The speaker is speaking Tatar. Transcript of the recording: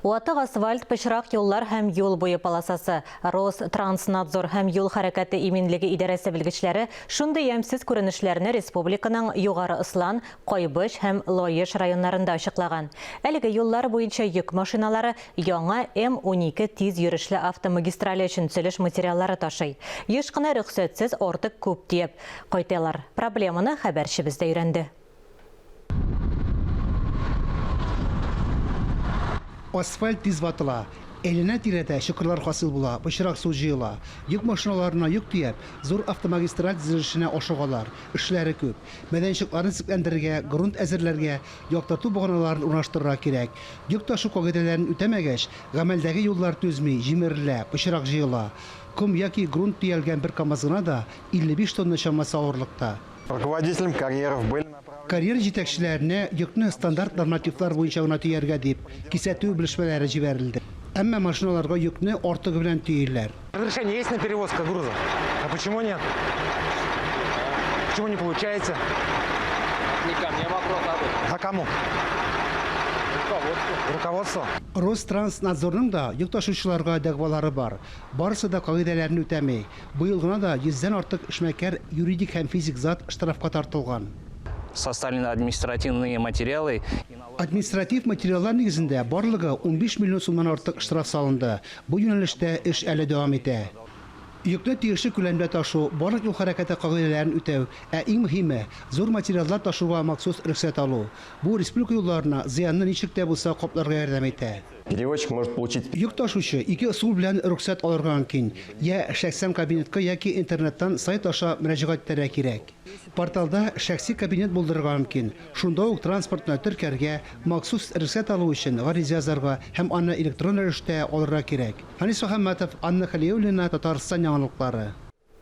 Ватык асфальт, пычрак юллар һәм юл буе полосасы. Ространснадзор һәм юл хәрәкәте иминлеге идарәсе белгечләре шундый ямьсез күренешләрне республиканың Югары Ослан, Кайбыч һәм Лаеш районнарында ачыклаган. Әлеге юллар буенча йөк машиналары яңа М-12 тиз йөрешле автомагистрале өчен төзелеш материаллары ташый. Еш кына рөхсәтсез артык күп төяп кайталар. Проблеманы хәбәрчебез дә өйрәнде. Асфальт тиз ватыла. Әйләнә-тирәдә чокырлар хасил була, пычрак су җыела. Йөк машиналарына йөк төяп, зур автомагистраль төзелешенә ашыгалар. Эшләре күп. Мәйданчыкларны төзекләндерергә, грунт әзерләргә, яктырту баганаларын урнаштырырга кирәк. Йөк ташу кагыйдәләрен үтәмәгәч, гамәлдәге юллар түзми, җимерелә, пычрак җыела. Ком яки грунт төялгән бер КАМАЗ гына да 55 тонна чамасы авырлыкта. Руководителям карьеров были направлены. Карьер җитәкчеләренә йөкне стандарт нормативлар буенча гына төяргә дип, кисәтү белешмәләре җибәрелде. Әмма машиналарга йөкне артыгы белән төйиләр. Разрешение есть на перевозка груза? А почему нет? Почему не получаете? Не ко мне вопрос, а А кому? Руководству. Руководству? Ространснадзорның да йөк ташучыларга дәгъвалары бар. Барысы да кагыйдәләрне үтәми. Быел гына да йөздән артык эшмәкәр, юридик һәм физик зат штрафка тартылган. Составлены административные материалы. Административ материаллар нигезендә барлыгы 15 миллион сумнан артык штраф салынды. Бу юнәлештә эш әле дәвам итә. Йөкне тиешле күләмдә ташу, барлык юл хәрәкәте кагыйдәләрен үтәү, ә иң мөһиме, зур материаллар ташуга махсус рөхсәт алу. Бу республика юлларына зыянны ничек тә булса капларга ярдәм итә. Перевозчик может получить. Йөк ташучы ике ысул белән рөхсәт алырга мөмкин, йә шәхсән кабинетка яки интернеттан сайт аша мөрәҗәгать итәргә кирәк. Порталда шәхси кабинет булдырырга мөмкин, шунда ук транспортны теркәргә, махсус рөхсәт алу өчен гариза язарга һәм аны электрон рәвештә алырга кирәк. Фәнис Мөхәммәтов, Анна Хәлиуллина, Татарстан яңалыклары.